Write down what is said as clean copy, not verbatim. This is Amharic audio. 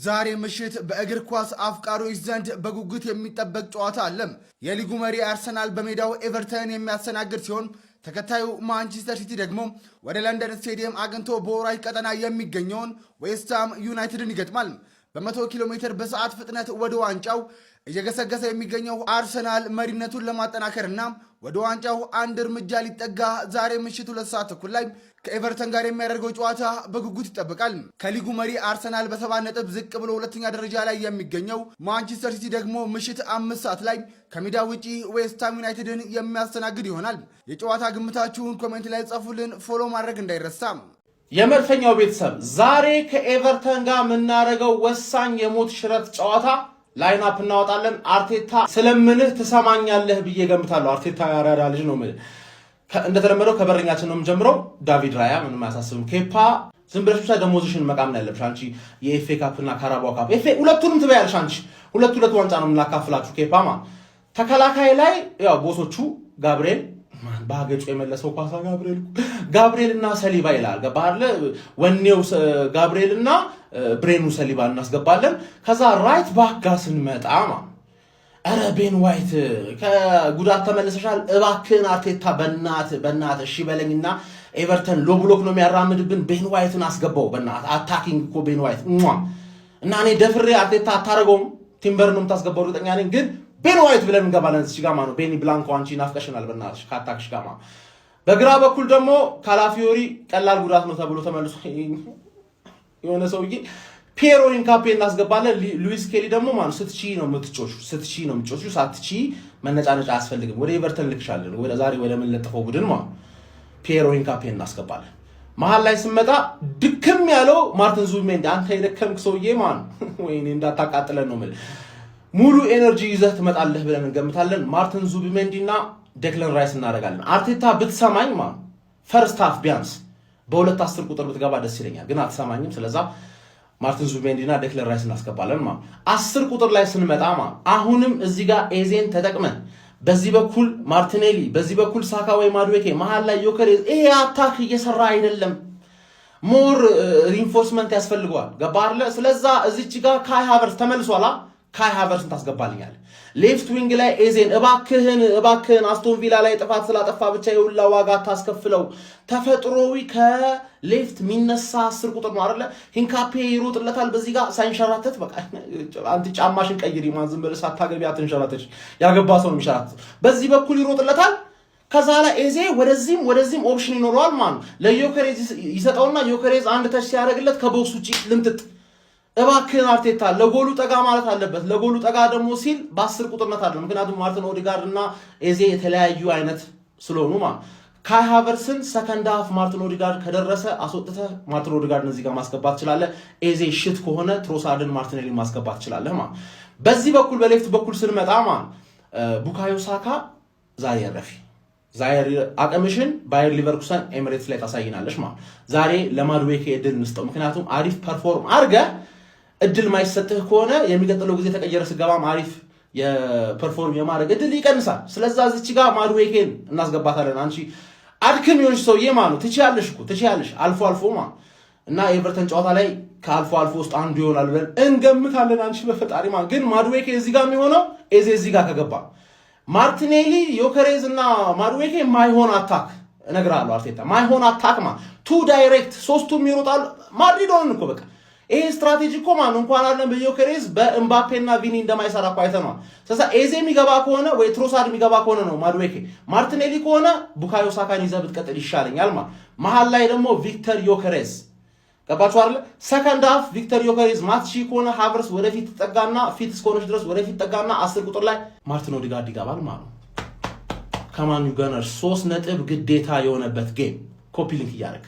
ዛሬ ምሽት በእግር ኳስ አፍቃሪዎች ዘንድ በጉጉት የሚጠበቅ ጨዋታ አለ። የሊጉ መሪ አርሰናል በሜዳው ኤቨርተንን የሚያስተናግድ ሲሆን፣ ተከታዩ ማንቸስተር ሲቲ ደግሞ ወደ ለንደን ስቴዲየም አቅንቶ በወራጅ ቀጠና የሚገኘውን ዌስትሃም ዩናይትድን ይገጥማል። በ100 ኪሎ ሜትር በሰዓት ፍጥነት ወደ ዋንጫው እየገሰገሰ የሚገኘው አርሰናል መሪነቱን ለማጠናከርና ወደ ዋንጫው አንድ እርምጃ ሊጠጋ ዛሬ ምሽት 2 ሰዓት ተኩል ላይ ከኤቨርተን ጋር የሚያደርገው ጨዋታ በጉጉት ይጠበቃል። ከሊጉ መሪ አርሰናል በ7 ነጥብ ዝቅ ብሎ ሁለተኛ ደረጃ ላይ የሚገኘው ማንቸስተር ሲቲ ደግሞ ምሽት 5 ሰዓት ላይ ከሜዳ ውጪ ዌስትሃም ዩናይትድን የሚያስተናግድ ይሆናል። የጨዋታ ግምታችሁን comment ላይ ጻፉልን። Follow ማድረግ እንዳይረሳ። የመድፈኛው ቤተሰብ፣ ዛሬ ከኤቨርተን ጋር የምናደርገው ወሳኝ የሞት ሽረት ጨዋታ line up እናወጣለን። አርቴታ፣ ስለምንህ ትሰማኛለህ ብዬ ገምታለሁ። አርቴታ ያራዳ ልጅ ነው። እንደተለመደው ከበረኛችን ነው የምንጀምረው። ዳቪድ ራያ ምንም አያሳስብም። ኬፓ፣ ዝም ብለሽ ብቻ ደሞዝሽን መቃም ነው ያለብሽ አንቺ። የ FA Cup እና Carabao Cup FA ሁለቱንም ትበያለሽ አንቺ። ሁለት ሁለት ዋንጫ ነው የምናካፍላችሁ። ኬፓማ ተከላካይ ላይ ያው boss ኦቹ ጋብርኤል፣ በአገጩ የመለሰው ኳሳ ጋብርኤል፣ ጋብርኤል እና ሰሊባ ይላል። ገባህ አይደለ? ወኔው ጋብርኤል እና brain ኑ ሰሊባ እናስገባለን። ከዛ right back ጋር ስንመጣ ኧረ ቤን ዋይት ከጉዳት ተመልሰሻል፣ እባክህን አርቴታ፣ በናት በናት እሺ በለኝና ኤቨርተን low block ነው የሚያራምድብን፣ ቤን ዋይትን አስገባው። በናት attacking እኮ ቤን ዋይት እና እኔ ደፍሬ አርቴታ አታረገውም፣ ቲምበር ነው የምታስገባው እርግጠኛ ነኝ፣ ግን ቤን ዋይት ብለን እንገባለን። እዚህ ጋማ ነው ቤኒ ብላንኮ፣ አንቺ ናፍቀሽናል፣ በእናትሽ ከ attack ሽ ጋማ። በግራ በኩል ደግሞ ካላፊዮሪ ቀላል ጉዳት ነው ተብሎ ተመልሶ የሆነ ሰውዬ ፒየሮ ሂንካፔ እናስገባለን። ሉዊስ ኬሊ ደግሞ ማለት ስትቺ ነው የምትጮሹ፣ ስትቺ ነው የምትጮሹ። ሳትቺ መነጫነጫ አያስፈልግም። ወደ ኤቨርተን ልክሻለን፣ ወደ ዛሬ ወደ ምንለጥፈው ቡድን ማለት ፒየሮ ሂንካፔ እናስገባለን። መሀል ላይ ስመጣ ድክም ያለው ማርቲን ዙቢሜንዲ፣ አንተ የደከምክ ሰውዬ ማን ወይኔ እንዳታቃጥለን ነው የምልህ። ሙሉ energy ይዘህ ትመጣለህ ብለን እንገምታለን። ማርቲን ዙቢሜንዲ እና ዴክለን ራይስ እናደርጋለን። አርቴታ ብትሰማኝ ማ first half ቢያንስ በሁለት 10 ቁጥር ብትገባ ደስ ይለኛል፣ ግን አትሰማኝም። ስለዛ ማርቲን ዙቢሜንዲ እና ዴክለን ራይስ እናስገባለን። ማ 10 ቁጥር ላይ ስንመጣ ማ አሁንም እዚህ ጋር ኤዜን ተጠቅመን በዚህ በኩል ማርቲኔሊ፣ በዚህ በኩል ሳካ ወይ ማድዌኬ፣ መሀል ላይ ዮከሬዝ። ይሄ attack እየሰራ አይደለም። More reinforcement ያስፈልገዋል። ገባ አይደለ? ስለዛ እዚች ጋር ካይ ሃቨርስ ተመልሷላ። ካይ ሃቨርስን ታስገባልኛል። Left wing ላይ ኤዜን፣ እባክህን እባክህን አስቶን ቪላ ላይ ጥፋት ስላጠፋ ብቻ የሁላ ዋጋ አታስከፍለው። ተፈጥሮዊ ከ left የሚነሳ 10 ቁጥር ነው አይደለ? ሂንካፔ ይሮጥለታል በዚህ ጋር ሳይንሸራተት። በቃ አንተ ጫማሽን ቀይሪ፣ ማን ዝም ብለሽ ሳታገቢ አትንሸራተች። ያገባ ሰው ነው የሚንሸራተት። በዚህ በኩል ይሮጥለታል። ከዛ ላይ ኤዜ ወደዚህም ወደዚህም option ይኖረዋል ማለት ነው። ለዮከሬዝ ይሰጠውና ዮከሬዝ አንድ touch ሲያደርግለት ከ box ውጪ ልምጥጥ። እባክህን አርቴታ፣ ለጎሉ ጠጋ ማለት አለበት። ለጎሉ ጠጋ ደግሞ ሲል በ10 ቁጥርነት አለ። ምክንያቱም ማርቲን ኦዲጋርድ እና ኤዜ የተለያዩ አይነት ስለሆኑ ማለት ካይ ሃቨርስን second half ማርቲን ኦዲጋርድ ከደረሰ አስወጥተህ ማርቲን ኦዲጋርድን እዚህ ጋር ማስገባት ትችላለህ። ኤዜ shit ከሆነ ትሮሳርድን፣ ማርቲኔሊ ማስገባት ትችላለህ። ማለት በዚህ በኩል በ left በኩል ስንመጣ ማ ቡካዮ ሳካ፣ ዛሬ ረፊ፣ ዛሬ አቅምሽን ባየር ሊቨርኩሰን ኤሚሬትስ ላይ ታሳይናለሽ። ማለት ዛሬ ለማድዌኬ እድል እንስጠው። ምክንያቱም አሪፍ perform አድርገህ እድል ማይሰጥህ ከሆነ የሚቀጥለው ጊዜ ተቀየረ ስገባም አሪፍ የ perform የማድረግ እድል ይቀንሳል። ስለዛ እዚች ጋር ማድዌኬን እናስገባታለን። አንቺ አድክም የሆንሽ ሰውዬ ማለት ነው። ትችያለሽ እኮ፣ ትችያለሽ አልፎ አልፎ ማ እና የኤቨርተን ጨዋታ ላይ ከአልፎ አልፎ ውስጥ አንዱ ይሆናል ብለን እንገምታለን። አንቺ በፈጣሪ ማ ግን ማድዌኬ እዚህ ጋር የሚሆነው ኤዜ እዚህ ጋር ከገባ፣ ማርቲኔሊ፣ ዮከሬዝ እና ማድዌኬ ማይሆን attack እነግርሃለሁ። አርቴታ፣ ማይሆን attack ማ too direct፣ ሶስቱም ይሮጣሉ። ማድሪድ ሆንን እኮ በቃ። ይሄ ስትራቴጂ እኮ ማን እንኳን አለን በዮከሬዝ በእምባፔና ቪኒ እንደማይሰራ እኮ አይተነዋል። ስለዚህ ኤዜ የሚገባ ከሆነ ወይ ትሮሳርድ የሚገባ ከሆነ ነው ማድዌኬ፣ ማርቲኔሊ ከሆነ ቡካዮ ሳካን ይዘህ ብትቀጥል ይሻለኛል። ማ መሀል ላይ ደግሞ ቪክተር ዮከሬዝ፣ ገባችሁ አይደለ? Second half ቪክተር ዮከሬዝ ማትሺ ከሆነ ሃቨርስ ወደፊት ጠጋና fit እስከሆነች ድረስ ወደፊት ጠጋና 10 ቁጥር ላይ ማርቲን ኦዲጋርድ ይገባል ማለት ነው። Come on you Gunners፣ 3 ነጥብ ግዴታ የሆነበት game copy link እያደረግ